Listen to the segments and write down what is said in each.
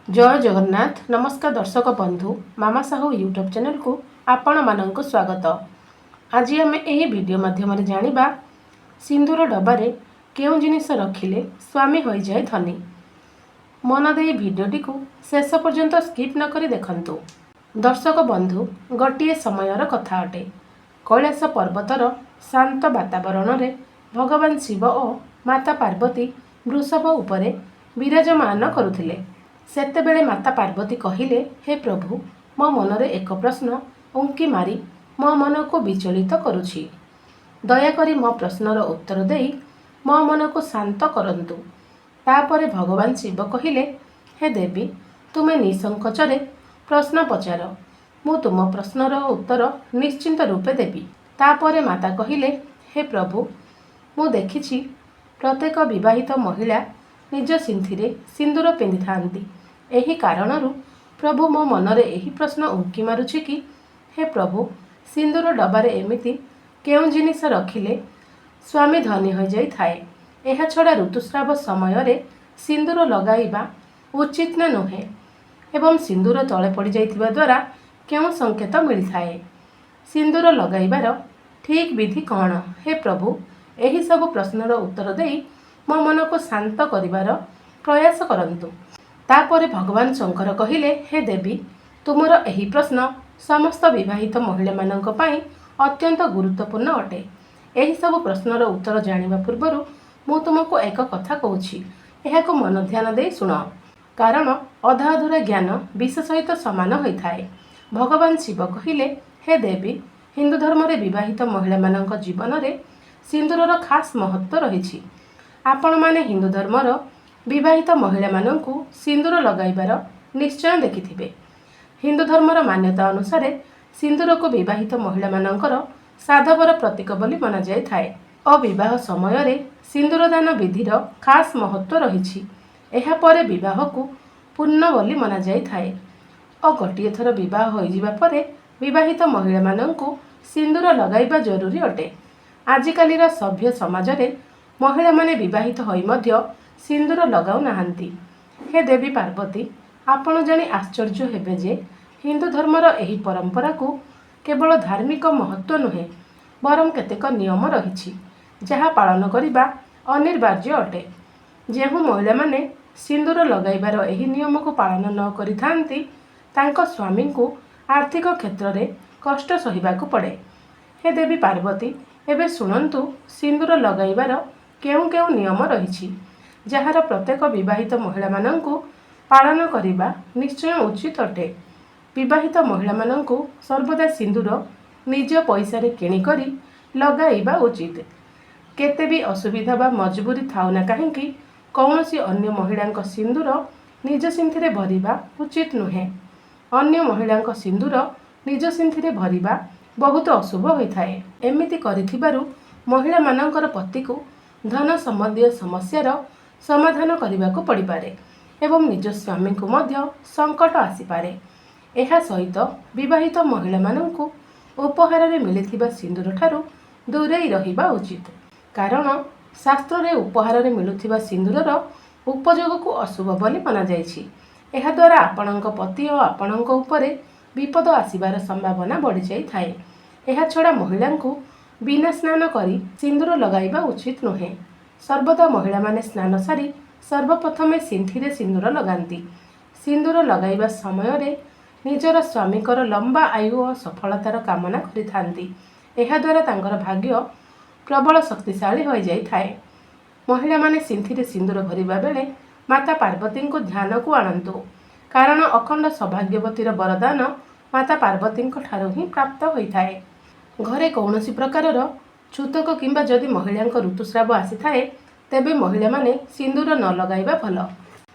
ଜୟ ଜଗନ୍ନାଥ। ନମସ୍କାର ଦର୍ଶକ ବନ୍ଧୁ, ମାମା ସାହୁ ୟୁଟ୍ୟୁବ୍ ଚ୍ୟାନେଲକୁ ଆପଣମାନଙ୍କୁ ସ୍ୱାଗତ। ଆଜି ଆମେ ଏହି ଭିଡ଼ିଓ ମାଧ୍ୟମରେ ଜାଣିବା, ସିନ୍ଦୁର ଡବାରେ କେଉଁ ଜିନିଷ ରଖିଲେ ସ୍ୱାମୀ ହୋଇଯାଏ ଧନୀ। ମନ ଦେଇ ଭିଡ଼ିଓଟିକୁ ଶେଷ ପର୍ଯ୍ୟନ୍ତ ସ୍କିପ୍ ନକରି ଦେଖନ୍ତୁ। ଦର୍ଶକ ବନ୍ଧୁ, ଗୋଟିଏ ସମୟର କଥା ଅଟେ। କୈଳାସ ପର୍ବତର ଶାନ୍ତ ବାତାବରଣରେ ଭଗବାନ ଶିବ ଓ ମାତା ପାର୍ବତୀ ବୃଷଭ ଉପରେ ବିରାଜମାନ କରୁଥିଲେ। ସେତେବେଳେ ମାତା ପାର୍ବତୀ କହିଲେ, "ହେ ପ୍ରଭୁ, ମୋ ମନରେ ଏକ ପ୍ରଶ୍ନ ଉଙ୍କି ମାରି ମୋ ମନକୁ ବିଚଳିତ କରୁଛି। ଦୟାକରି ମୋ ପ୍ରଶ୍ନର ଉତ୍ତର ଦେଇ ମୋ ମନକୁ ଶାନ୍ତ କରନ୍ତୁ।" ତାପରେ ଭଗବାନ ଶିବ କହିଲେ, "ହେ ଦେବୀ, ତୁମେ ନିଃସଙ୍କୋଚରେ ପ୍ରଶ୍ନ ପଚାର। ମୁଁ ତୁମ ପ୍ରଶ୍ନର ଉତ୍ତର ନିଶ୍ଚିନ୍ତ ରୂପେ ଦେବି।" ତାପରେ ମାତା କହିଲେ, "ହେ ପ୍ରଭୁ, ମୁଁ ଦେଖିଛି ପ୍ରତ୍ୟେକ ବିବାହିତ ମହିଳା ନିଜ ସିନ୍ଥିରେ ସିନ୍ଦୁର ପିନ୍ଧିଥାନ୍ତି। ଏହି କାରଣରୁ ପ୍ରଭୁ, ମୋ ମନରେ ଏହି ପ୍ରଶ୍ନ ଉଙ୍କି ମାରୁଛି କି, ହେ ପ୍ରଭୁ, ସିନ୍ଦୁର ଡବାରେ ଏମିତି କେଉଁ ଜିନିଷ ରଖିଲେ ସ୍ୱାମୀ ଧନୀ ହୋଇଯାଇଥାଏ? ଏହାଛଡ଼ା ଋତୁସ୍ରାବ ସମୟରେ ସିନ୍ଦୁର ଲଗାଇବା ଉଚିତ ନା ନୁହେଁ ଏବଂ ସିନ୍ଦୁର ତଳେ ପଡ଼ିଯାଇଥିବା ଦ୍ୱାରା କେଉଁ ସଂକେତ ମିଳିଥାଏ? ସିନ୍ଦୁର ଲଗାଇବାର ଠିକ୍ ବିଧି କ'ଣ? ହେ ପ୍ରଭୁ, ଏହିସବୁ ପ୍ରଶ୍ନର ଉତ୍ତର ଦେଇ ମୋ ମନକୁ ଶାନ୍ତ କରିବାର ପ୍ରୟାସ କରନ୍ତୁ।" ତାପରେ ଭଗବାନ ଶଙ୍କର କହିଲେ, "ହେ ଦେବୀ, ତୁମର ଏହି ପ୍ରଶ୍ନ ସମସ୍ତ ବିବାହିତ ମହିଳାମାନଙ୍କ ପାଇଁ ଅତ୍ୟନ୍ତ ଗୁରୁତ୍ୱପୂର୍ଣ୍ଣ ଅଟେ। ଏହିସବୁ ପ୍ରଶ୍ନର ଉତ୍ତର ଜାଣିବା ପୂର୍ବରୁ ମୁଁ ତୁମକୁ ଏକ କଥା କହୁଛି। ଏହାକୁ ମନ ଧ୍ୟାନ ଦେଇ ଶୁଣ, କାରଣ ଅଧା ଅଧୁରା ଜ୍ଞାନ ବିଷ ସହିତ ସମାନ ହୋଇଥାଏ।" ଭଗବାନ ଶିବ କହିଲେ, "ହେ ଦେବୀ, ହିନ୍ଦୁ ଧର୍ମରେ ବିବାହିତ ମହିଳାମାନଙ୍କ ଜୀବନରେ ସିନ୍ଦୁରର ଖାସ୍ ମହତ୍ତ୍ୱ ରହିଛି। ଆପଣମାନେ ହିନ୍ଦୁ ଧର୍ମର ବିବାହିତ ମହିଳାମାନଙ୍କୁ ସିନ୍ଦୁର ଲଗାଇବାର ନିଶ୍ଚୟ ଦେଖିଥିବେ। ହିନ୍ଦୁ ଧର୍ମର ମାନ୍ୟତା ଅନୁସାରେ ସିନ୍ଦୁରକୁ ବିବାହିତ ମହିଳାମାନଙ୍କର ସାଧବର ପ୍ରତୀକ ବୋଲି ମନାଯାଇଥାଏ ଓ ବିବାହ ସମୟରେ ସିନ୍ଦୁରଦାନ ବିଧିର ଖାସ୍ ମହତ୍ତ୍ୱ ରହିଛି। ଏହାପରେ ବିବାହକୁ ପୂର୍ଣ୍ଣ ବୋଲି ମନାଯାଇଥାଏ ଓ ଗୋଟିଏ ଥର ବିବାହ ହୋଇଯିବା ପରେ ବିବାହିତ ମହିଳାମାନଙ୍କୁ ସିନ୍ଦୁର ଲଗାଇବା ଜରୁରୀ ଅଟେ। ଆଜିକାଲିର ସଭ୍ୟ ସମାଜରେ ମହିଳାମାନେ ବିବାହିତ ହୋଇ ମଧ୍ୟ ସିନ୍ଦୁର ଲଗାଉନାହାନ୍ତି। ହେ ଦେବୀ ପାର୍ବତୀ, ଆପଣ ଜାଣି ଆଶ୍ଚର୍ଯ୍ୟ ହେବେ ଯେ ହିନ୍ଦୁ ଧର୍ମର ଏହି ପରମ୍ପରାକୁ କେବଳ ଧାର୍ମିକ ମହତ୍ତ୍ୱ ନୁହେଁ, ବରଂ କେତେକ ନିୟମ ରହିଛି, ଯାହା ପାଳନ କରିବା ଅନିବାର୍ଯ୍ୟ ଅଟେ। ଯେଉଁ ମହିଳାମାନେ ସିନ୍ଦୁର ଲଗାଇବାର ଏହି ନିୟମକୁ ପାଳନ ନ କରିଥାନ୍ତି, ତାଙ୍କ ସ୍ୱାମୀଙ୍କୁ ଆର୍ଥିକ କ୍ଷେତ୍ରରେ କଷ୍ଟ ସହିବାକୁ ପଡ଼େ। ହେ ଦେବୀ ପାର୍ବତୀ, ଏବେ ଶୁଣନ୍ତୁ ସିନ୍ଦୁର ଲଗାଇବାର କେଉଁ କେଉଁ ନିୟମ ରହିଛି, ଯାହାର ପ୍ରତ୍ୟେକ ବିବାହିତ ମହିଳାମାନଙ୍କୁ ପାଳନ କରିବା ନିଶ୍ଚୟ ଉଚିତ ଅଟେ। ବିବାହିତ ମହିଳାମାନଙ୍କୁ ସର୍ବଦା ସିନ୍ଦୁର ନିଜ ପଇସାରେ କିଣିକରି ଲଗାଇବା ଉଚିତ। କେତେ ବି ଅସୁବିଧା ବା ମଜବୁରି ଥାଉ ନା କାହିଁକି, କୌଣସି ଅନ୍ୟ ମହିଳାଙ୍କ ସିନ୍ଦୁର ନିଜ ସିନ୍ଥିରେ ଭରିବା ଉଚିତ ନୁହେଁ। ଅନ୍ୟ ମହିଳାଙ୍କ ସିନ୍ଦୁର ନିଜ ସିନ୍ଥିରେ ଭରିବା ବହୁତ ଅଶୁଭ ହୋଇଥାଏ। ଏମିତି କରିଥିବାରୁ ମହିଳାମାନଙ୍କର ପତିକୁ ଧନ ସମ୍ବନ୍ଧୀୟ ସମସ୍ୟାର ସମାଧାନ କରିବାକୁ ପଡ଼ିପାରେ ଏବଂ ନିଜ ସ୍ୱାମୀଙ୍କୁ ମଧ୍ୟ ସଙ୍କଟ ଆସିପାରେ। ଏହା ସହିତ ବିବାହିତ ମହିଳାମାନଙ୍କୁ ଉପହାରରେ ମିଳିଥିବା ସିନ୍ଦୁର ଠାରୁ ଦୂରେଇ ରହିବା ଉଚିତ, କାରଣ ଶାସ୍ତ୍ରରେ ଉପହାରରେ ମିଳୁଥିବା ସିନ୍ଦୁରର ଉପଯୋଗକୁ ଅଶୁଭ ବୋଲି ମନାଯାଇଛି। ଏହାଦ୍ୱାରା ଆପଣଙ୍କ ପତି ଓ ଆପଣଙ୍କ ଉପରେ ବିପଦ ଆସିବାର ସମ୍ଭାବନା ବଢ଼ିଯାଇଥାଏ। ଏହାଛଡ଼ା ମହିଳାଙ୍କୁ ବିନା ସ୍ନାନ କରି ସିନ୍ଦୁର ଲଗାଇବା ଉଚିତ ନୁହେଁ। ସର୍ବଦା ମହିଳାମାନେ ସ୍ନାନ ସାରି ସର୍ବପ୍ରଥମେ ସିନ୍ଥିରେ ସିନ୍ଦୁର ଲଗାନ୍ତି। ସିନ୍ଦୁର ଲଗାଇବା ସମୟରେ ନିଜର ସ୍ୱାମୀଙ୍କର ଲମ୍ବା ଆୟୁ ଓ ସଫଳତାର କାମନା କରିଥାନ୍ତି। ଏହାଦ୍ୱାରା ତାଙ୍କର ଭାଗ୍ୟ ପ୍ରବଳ ଶକ୍ତିଶାଳୀ ହୋଇଯାଇଥାଏ। ମହିଳାମାନେ ସିନ୍ଥିରେ ସିନ୍ଦୁର ଭରିବା ବେଳେ ମାତା ପାର୍ବତୀଙ୍କୁ ଧ୍ୟାନକୁ ଆଣନ୍ତୁ, କାରଣ ଅଖଣ୍ଡ ସୌଭାଗ୍ୟବତୀର ବରଦାନ ମାତା ପାର୍ବତୀଙ୍କ ଠାରୁ ହିଁ ପ୍ରାପ୍ତ ହୋଇଥାଏ। ଘରେ କୌଣସି ପ୍ରକାରର ଛୁତକ କିମ୍ବା ଯଦି ମହିଳାଙ୍କ ଋତୁସ୍ରାବ ଆସିଥାଏ, ତେବେ ମହିଳାମାନେ ସିନ୍ଦୁର ନ ଲଗାଇବା ଭଲ,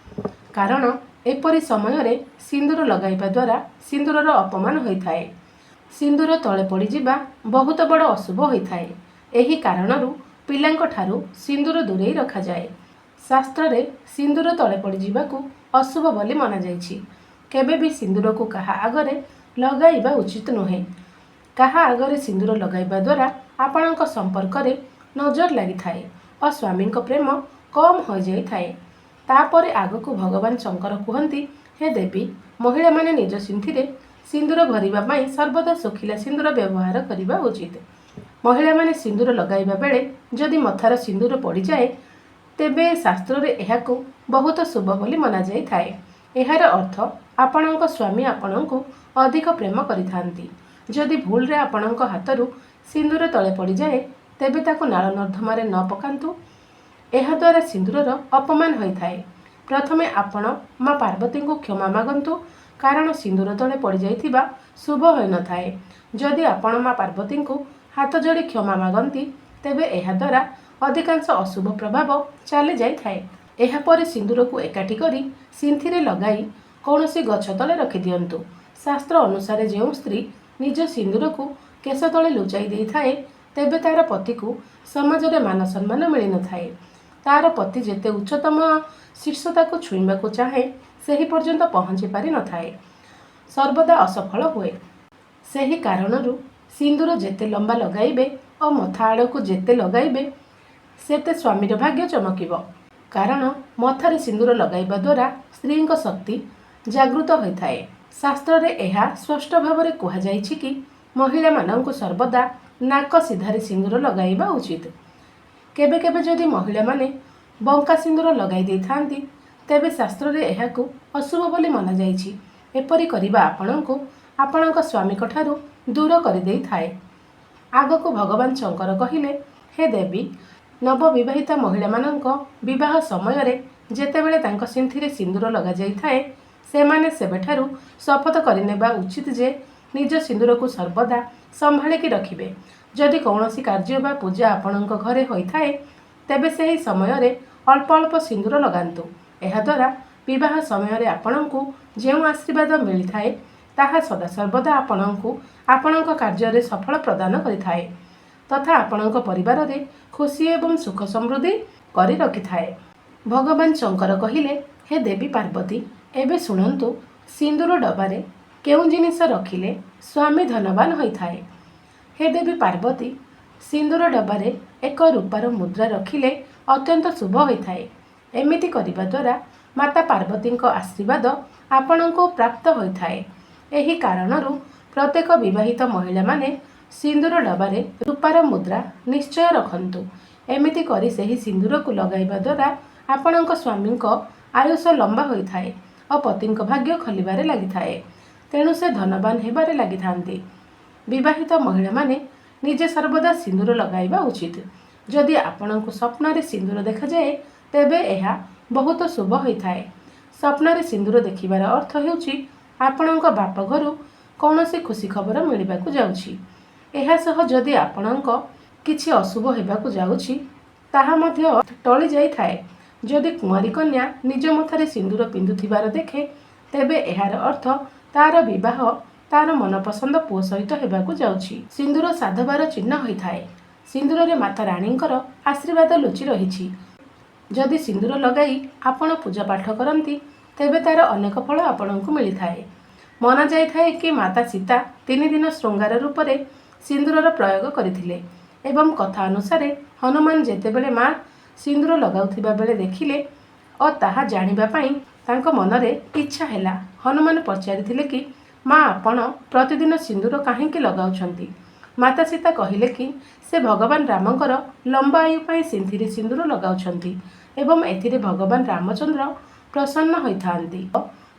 କାରଣ ଏପରି ସମୟରେ ସିନ୍ଦୁର ଲଗାଇବା ଦ୍ୱାରା ସିନ୍ଦୁରର ଅପମାନ ହୋଇଥାଏ। ସିନ୍ଦୁର ତଳେ ପଡ଼ିଯିବା ବହୁତ ବଡ଼ ଅଶୁଭ ହୋଇଥାଏ। ଏହି କାରଣରୁ ପିଲାଙ୍କ ଠାରୁ ସିନ୍ଦୁର ଦୂରେଇ ରଖାଯାଏ। ଶାସ୍ତ୍ରରେ ସିନ୍ଦୁର ତଳେ ପଡ଼ିଯିବାକୁ ଅଶୁଭ ବୋଲି ମନାଯାଇଛି। କେବେ ବି ସିନ୍ଦୁରକୁ କାହା ଆଗରେ ଲଗାଇବା ଉଚିତ ନୁହେଁ। କାହା ଆଗରେ ସିନ୍ଦୁର ଲଗାଇବା ଦ୍ୱାରା ଆପଣଙ୍କ ସମ୍ପର୍କରେ ନଜର ଲାଗିଥାଏ ଓ ସ୍ୱାମୀଙ୍କ ପ୍ରେମ କମ୍ ହୋଇଯାଇଥାଏ। ତାପରେ ଆଗକୁ ଭଗବାନ ଶଙ୍କର କୁହନ୍ତି, ହେ ଦେବୀ, ମହିଳାମାନେ ନିଜ ସିନ୍ଥିରେ ସିନ୍ଦୁର ଭରିବା ପାଇଁ ସର୍ବଦା ଶୁଖିଲା ସିନ୍ଦୁର ବ୍ୟବହାର କରିବା ଉଚିତ। ମହିଳାମାନେ ସିନ୍ଦୁର ଲଗାଇବା ବେଳେ ଯଦି ମଥାର ସିନ୍ଦୁର ପଡ଼ିଯାଏ, ତେବେ ଶାସ୍ତ୍ରରେ ଏହାକୁ ବହୁତ ଶୁଭ ବୋଲି ମନାଯାଇଥାଏ। ଏହାର ଅର୍ଥ ଆପଣଙ୍କ ସ୍ୱାମୀ ଆପଣଙ୍କୁ ଅଧିକ ପ୍ରେମ କରିଥାନ୍ତି। ଯଦି ଭୁଲରେ ଆପଣଙ୍କ ହାତରୁ ସିନ୍ଦୁର ତଳେ ପଡ଼ିଯାଏ, ତେବେ ତାକୁ ନାଳ ନର୍ଦ୍ଦମାରେ ନ ପକାନ୍ତୁ। ଏହାଦ୍ୱାରା ସିନ୍ଦୁରର ଅପମାନ ହୋଇଥାଏ। ପ୍ରଥମେ ଆପଣ ମା ପାର୍ବତୀଙ୍କୁ କ୍ଷମା ମାଗନ୍ତୁ, କାରଣ ସିନ୍ଦୁର ତଳେ ପଡ଼ିଯାଇଥିବା ଶୁଭ ହୋଇନଥାଏ। ଯଦି ଆପଣ ମା ପାର୍ବତୀଙ୍କୁ ହାତ ଯୋଡ଼ି କ୍ଷମା ମାଗନ୍ତି, ତେବେ ଏହାଦ୍ୱାରା ଅଧିକାଂଶ ଅଶୁଭ ପ୍ରଭାବ ଚାଲି ଯାଇଥାଏ। ଏହାପରେ ସିନ୍ଦୁରକୁ ଏକାଠି କରି ସିନ୍ଥିରେ ଲଗାଇ କୌଣସି ଗଛ ତଳେ ରଖିଦିଅନ୍ତୁ। ଶାସ୍ତ୍ର ଅନୁସାରେ ଯେଉଁ ସ୍ତ୍ରୀ ନିଜ ସିନ୍ଦୁରକୁ କେଶ ତଳେ ଲୁଚାଇ ଦେଇଥାଏ, ତେବେ ତାର ପତିକୁ ସମାଜରେ ମାନ ସମ୍ମାନ ମିଳିନଥାଏ। ତାର ପତି ଯେତେ ଉଚ୍ଚତମ ଶୀର୍ଷତାକୁ ଛୁଇଁବାକୁ ଚାହେଁ, ସେହି ପର୍ଯ୍ୟନ୍ତ ପହଞ୍ଚି ପାରିନଥାଏ, ସର୍ବଦା ଅସଫଳ ହୁଏ। ସେହି କାରଣରୁ ସିନ୍ଦୁର ଯେତେ ଲମ୍ବା ଲଗାଇବେ ଓ ମଥା ଆଡ଼କୁ ଯେତେ ଲଗାଇବେ, ସେତେ ସ୍ୱାମୀର ଭାଗ୍ୟ ଚମକିବ। କାରଣ ମଥାରେ ସିନ୍ଦୁର ଲଗାଇବା ଦ୍ୱାରା ସ୍ତ୍ରୀଙ୍କ ଶକ୍ତି ଜାଗୃତ ହୋଇଥାଏ। ଶାସ୍ତ୍ରରେ ଏହା ସ୍ପଷ୍ଟ ଭାବରେ କୁହାଯାଇଛି କି ମହିଳାମାନଙ୍କୁ ସର୍ବଦା ନାକ ସିଧାରେ ସିନ୍ଦୁର ଲଗାଇବା ଉଚିତ। କେବେ କେବେ ଯଦି ମହିଳାମାନେ ବଙ୍କା ସିନ୍ଦୁର ଲଗାଇ ଦେଇଥାନ୍ତି, ତେବେ ଶାସ୍ତ୍ରରେ ଏହାକୁ ଅଶୁଭ ବୋଲି ମନାଯାଇଛି। ଏପରି କରିବା ଆପଣଙ୍କୁ ଆପଣଙ୍କ ସ୍ୱାମୀଙ୍କ ଠାରୁ ଦୂର କରିଦେଇଥାଏ। ଆଗକୁ ଭଗବାନ ଶଙ୍କର କହିଲେ, ହେ ଦେବୀ, ନବବିବାହିତା ମହିଳାମାନଙ୍କ ବିବାହ ସମୟରେ ଯେତେବେଳେ ତାଙ୍କ ସିନ୍ଥିରେ ସିନ୍ଦୁର ଲଗାଯାଇଥାଏ, ସେମାନେ ସେବେଠାରୁ ଶପଥ କରିନେବା ଉଚିତ ଯେ ନିଜ ସିନ୍ଦୁରକୁ ସର୍ବଦା ସମ୍ଭାଳିକି ରଖିବେ। ଯଦି କୌଣସି କାର୍ଯ୍ୟ ବା ପୂଜା ଆପଣଙ୍କ ଘରେ ହୋଇଥାଏ, ତେବେ ସେହି ସମୟରେ ଅଳ୍ପ ଅଳ୍ପ ସିନ୍ଦୁର ଲଗାନ୍ତୁ। ଏହାଦ୍ୱାରା ବିବାହ ସମୟରେ ଆପଣଙ୍କୁ ଯେଉଁ ଆଶୀର୍ବାଦ ମିଳିଥାଏ, ତାହା ସଦାସର୍ବଦା ଆପଣଙ୍କୁ ଆପଣଙ୍କ କାର୍ଯ୍ୟରେ ସଫଳ ପ୍ରଦାନ କରିଥାଏ ତଥା ଆପଣଙ୍କ ପରିବାରରେ ଖୁସି ଏବଂ ସୁଖ ସମୃଦ୍ଧି କରି ରଖିଥାଏ। ଭଗବାନ ଶଙ୍କର କହିଲେ, ହେ ଦେବୀ ପାର୍ବତୀ, ଏବେ ଶୁଣନ୍ତୁ ସିନ୍ଦୁର ଡବାରେ କେଉଁ ଜିନିଷ ରଖିଲେ ସ୍ୱାମୀ ଧନବାନ ହୋଇଥାଏ। ହେ ଦେବୀ ପାର୍ବତୀ, ସିନ୍ଦୁର ଡବାରେ ଏକ ରୂପାର ମୁଦ୍ରା ରଖିଲେ ଅତ୍ୟନ୍ତ ଶୁଭ ହୋଇଥାଏ। ଏମିତି କରିବା ଦ୍ୱାରା ମାତା ପାର୍ବତୀଙ୍କ ଆଶୀର୍ବାଦ ଆପଣଙ୍କୁ ପ୍ରାପ୍ତ ହୋଇଥାଏ। ଏହି କାରଣରୁ ପ୍ରତ୍ୟେକ ବିବାହିତ ମହିଳାମାନେ ସିନ୍ଦୁର ଡବାରେ ରୂପାର ମୁଦ୍ରା ନିଶ୍ଚୟ ରଖନ୍ତୁ। ଏମିତି କରି ସେହି ସିନ୍ଦୁରକୁ ଲଗାଇବା ଦ୍ୱାରା ଆପଣଙ୍କ ସ୍ୱାମୀଙ୍କ ଆୟୁଷ ଲମ୍ବା ହୋଇଥାଏ ଓ ପତିଙ୍କ ଭାଗ୍ୟ ଖୋଲିବାରେ ଲାଗିଥାଏ। ତେଣୁ ସେ ଧନବାନ ହେବାରେ ଲାଗିଥାନ୍ତି। ବିବାହିତ ମହିଳାମାନେ ନିଜେ ସର୍ବଦା ସିନ୍ଦୁର ଲଗାଇବା ଉଚିତ। ଯଦି ଆପଣଙ୍କୁ ସ୍ୱପ୍ନରେ ସିନ୍ଦୁର ଦେଖାଯାଏ, ତେବେ ଏହା ବହୁତ ଶୁଭ ହୋଇଥାଏ। ସ୍ୱପ୍ନରେ ସିନ୍ଦୁର ଦେଖିବାର ଅର୍ଥ ହେଉଛି ଆପଣଙ୍କ ବାପ ଘରୁ କୌଣସି ଖୁସି ଖବର ମିଳିବାକୁ ଯାଉଛି। ଏହା ସହ ଯଦି ଆପଣଙ୍କ କିଛି ଅଶୁଭ ହେବାକୁ ଯାଉଛି, ତାହା ମଧ୍ୟ ଟଳି ଯାଇଥାଏ। ଯଦି କୁଆଁରୀ କନ୍ୟା ନିଜ ମଥାରେ ସିନ୍ଦୁର ପିନ୍ଧୁଥିବାର ଦେଖେ, ତେବେ ଏହାର ଅର୍ଥ ତାର ବିବାହ ତାର ମନପସନ୍ଦ ପୁଅ ସହିତ ହେବାକୁ ଯାଉଛି। ସିନ୍ଦୁର ସାଧବାର ଚିହ୍ନ ହୋଇଥାଏ। ସିନ୍ଦୁରରେ ମାତା ରାଣୀଙ୍କର ଆଶୀର୍ବାଦ ଲୁଚି ରହିଛି। ଯଦି ସିନ୍ଦୁର ଲଗାଇ ଆପଣ ପୂଜା ପାଠ କରନ୍ତି, ତେବେ ତାର ଅନେକ ଫଳ ଆପଣଙ୍କୁ ମିଳିଥାଏ। ମନାଯାଇଥାଏ କି ମାତା ସୀତା 3 ଦିନ ଶୃଙ୍ଗାର ରୂପରେ ସିନ୍ଦୁରର ପ୍ରୟୋଗ କରିଥିଲେ ଏବଂ କଥା ଅନୁସାରେ ହନୁମାନ ଯେତେବେଳେ ମା ସିନ୍ଦୁର ଲଗାଉଥିବା ବେଳେ ଦେଖିଲେ ଓ ତାହା ଜାଣିବା ପାଇଁ ତାଙ୍କ ମନରେ ଇଚ୍ଛା ହେଲା, ହନୁମାନ ପଚାରିଥିଲେ କି ମା, ଆପଣ ପ୍ରତିଦିନ ସିନ୍ଦୁର କାହିଁକି ଲଗାଉଛନ୍ତି? ମାତା ସୀତା କହିଲେ କି ସେ ଭଗବାନ ରାମଙ୍କର ଲମ୍ବା ଆୟୁ ପାଇଁ ସିନ୍ଥିରେ ସିନ୍ଦୁର ଲଗାଉଛନ୍ତି ଏବଂ ଏଥିରେ ଭଗବାନ ରାମଚନ୍ଦ୍ର ପ୍ରସନ୍ନ ହୋଇଥାନ୍ତି।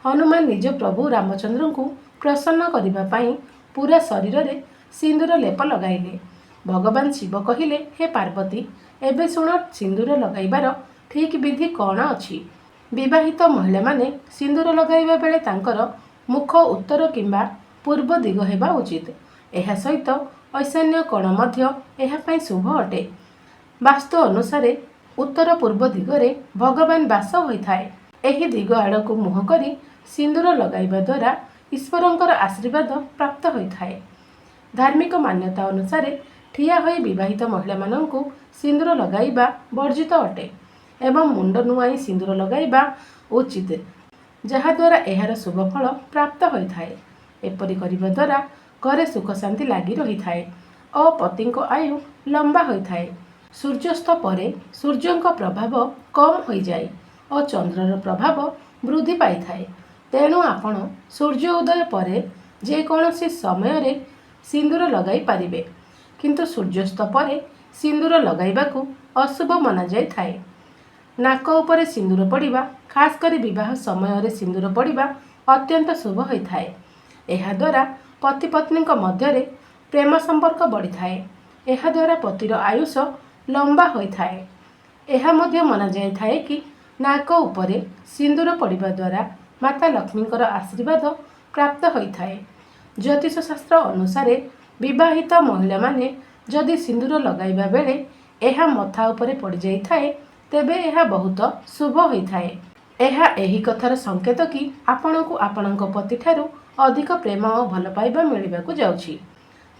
ହନୁମାନ ନିଜ ପ୍ରଭୁ ରାମଚନ୍ଦ୍ରଙ୍କୁ ପ୍ରସନ୍ନ କରିବା ପାଇଁ ପୁରା ଶରୀରରେ ସିନ୍ଦୁର ଲେପ ଲଗାଇଲେ। ଭଗବାନ ଶିବ କହିଲେ, ହେ ପାର୍ବତୀ, ଏବେ ଶୁଣ ସିନ୍ଦୁର ଲଗାଇବାର ଠିକ୍ ବିଧି କ'ଣ ଅଛି। ବିବାହିତ ମହିଳାମାନେ ସିନ୍ଦୁର ଲଗାଇବା ବେଳେ ତାଙ୍କର ମୁଖ ଉତ୍ତର କିମ୍ବା ପୂର୍ବ ଦିଗ ହେବା ଉଚିତ। ଏହା ସହିତ ଐଶାନ୍ୟ କୋଣ ମଧ୍ୟ ଏହା ପାଇଁ ଶୁଭ ଅଟେ। ବାସ୍ତୁ ଅନୁସାରେ ଉତ୍ତର ପୂର୍ବ ଦିଗରେ ଭଗବାନ ବାସ ହୋଇଥାଏ। ଏହି ଦିଗ ଆଡ଼କୁ ମୁହଁ କରି ସିନ୍ଦୁର ଲଗାଇବା ଦ୍ୱାରା ଈଶ୍ୱରଙ୍କର ଆଶୀର୍ବାଦ ପ୍ରାପ୍ତ ହୋଇଥାଏ। ଧାର୍ମିକ ମାନ୍ୟତା ଅନୁସାରେ ଠିଆ ହୋଇ ବିବାହିତ ମହିଳାମାନଙ୍କୁ ସିନ୍ଦୁର ଲଗାଇବା ବର୍ଜିତ ଅଟେ ଏବଂ ମୁଣ୍ଡ ନୁଆଇଁ ସିନ୍ଦୁର ଲଗାଇବା ଉଚିତ, ଯାହାଦ୍ୱାରା ଏହାର ଶୁଭ ଫଳ ପ୍ରାପ୍ତ ହୋଇଥାଏ। ଏପରି କରିବା ଦ୍ୱାରା ଘରେ ସୁଖ ଶାନ୍ତି ଲାଗି ରହିଥାଏ ଓ ପତିଙ୍କ ଆୟୁ ଲମ୍ବା ହୋଇଥାଏ। ସୂର୍ଯ୍ୟାସ୍ତ ପରେ ସୂର୍ଯ୍ୟଙ୍କ ପ୍ରଭାବ କମ୍ ହୋଇଯାଏ ଓ ଚନ୍ଦ୍ରର ପ୍ରଭାବ ବୃଦ୍ଧି ପାଇଥାଏ। ତେଣୁ ଆପଣ ସୂର୍ଯ୍ୟ ଉଦୟ ପରେ ଯେକୌଣସି ସମୟରେ ସିନ୍ଦୁର ଲଗାଇ ପାରିବେ, କିନ୍ତୁ ସୂର୍ଯ୍ୟାସ୍ତ ପରେ ସିନ୍ଦୁର ଲଗାଇବାକୁ ଅଶୁଭ ମନାଯାଇଥାଏ। ନାକ ଉପରେ ସିନ୍ଦୁର ପଡ଼ିବା, ଖାସ୍ କରି ବିବାହ ସମୟରେ ସିନ୍ଦୁର ପଡ଼ିବା ଅତ୍ୟନ୍ତ ଶୁଭ ହୋଇଥାଏ। ଏହାଦ୍ୱାରା ପତି ପତ୍ନୀଙ୍କ ମଧ୍ୟରେ ପ୍ରେମ ସମ୍ପର୍କ ବଢ଼ିଥାଏ। ଏହାଦ୍ୱାରା ପତିର ଆୟୁଷ ଲମ୍ବା ହୋଇଥାଏ। ଏହା ମଧ୍ୟ ମନାଯାଇଥାଏ କି ନାକ ଉପରେ ସିନ୍ଦୁର ପଡ଼ିବା ଦ୍ୱାରା ମାତା ଲକ୍ଷ୍ମୀଙ୍କର ଆଶୀର୍ବାଦ ପ୍ରାପ୍ତ ହୋଇଥାଏ। ଜ୍ୟୋତିଷ ଶାସ୍ତ୍ର ଅନୁସାରେ ବିବାହିତ ମହିଳାମାନେ ଯଦି ସିନ୍ଦୁର ଲଗାଇବା ବେଳେ ଏହା ମଥା ଉପରେ ପଡ଼ିଯାଇଥାଏ, ତେବେ ଏହା ବହୁତ ଶୁଭ ହୋଇଥାଏ। ଏହା ଏହି କଥାର ସଙ୍କେତ କି ଆପଣଙ୍କୁ ଆପଣଙ୍କ ପତିଠାରୁ ଅଧିକ ପ୍ରେମ ଓ ଭଲ ପାଇବା ମିଳିବାକୁ ଯାଉଛି।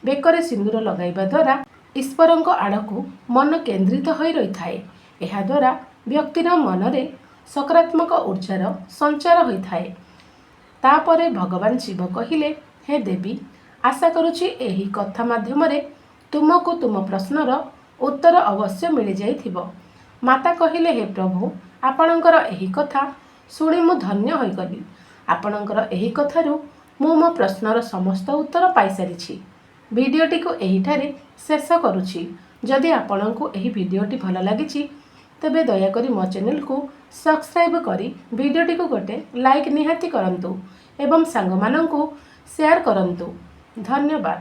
ବେକରେ ସିନ୍ଦୁର ଲଗାଇବା ଦ୍ୱାରା ଈଶ୍ୱରଙ୍କ ଆଡ଼କୁ ମନ କେନ୍ଦ୍ରିତ ହୋଇ ରହିଥାଏ। ଏହାଦ୍ୱାରା ବ୍ୟକ୍ତିର ମନରେ ସକାରାତ୍ମକ ଉର୍ଜାର ସଞ୍ଚାର ହୋଇଥାଏ। ତାପରେ ଭଗବାନ ଶିବ କହିଲେ, ହେ ଦେବୀ, ଆଶା କରୁଛି ଏହି କଥା ମାଧ୍ୟମରେ ତୁମକୁ ତୁମ ପ୍ରଶ୍ନର ଉତ୍ତର ଅବଶ୍ୟ ମିଳିଯାଇଥିବ। ମାତା କହିଲେ, ହେ ପ୍ରଭୁ, ଆପଣଙ୍କର ଏହି କଥା ଶୁଣି ମୁଁ ଧନ୍ୟ ହୋଇଗଲି। ଆପଣଙ୍କର ଏହି କଥାରୁ ମୁଁ ମୋ ପ୍ରଶ୍ନର ସମସ୍ତ ଉତ୍ତର ପାଇସାରିଛି। ଭିଡ଼ିଓଟିକୁ ଏହିଠାରେ ଶେଷ କରୁଛି। ଯଦି ଆପଣଙ୍କୁ ଏହି ଭିଡ଼ିଓଟି ଭଲ ଲାଗିଛି, ତେବେ ଦୟାକରି ମୋ ଚ୍ୟାନେଲକୁ ସବସ୍କ୍ରାଇବ୍ କରି ଭିଡ଼ିଓଟିକୁ ଗୋଟେ ଲାଇକ୍ ନିହାତି କରନ୍ତୁ ଏବଂ ସାଙ୍ଗମାନଙ୍କୁ ସେୟାର କରନ୍ତୁ। ଧନ୍ୟବାଦ।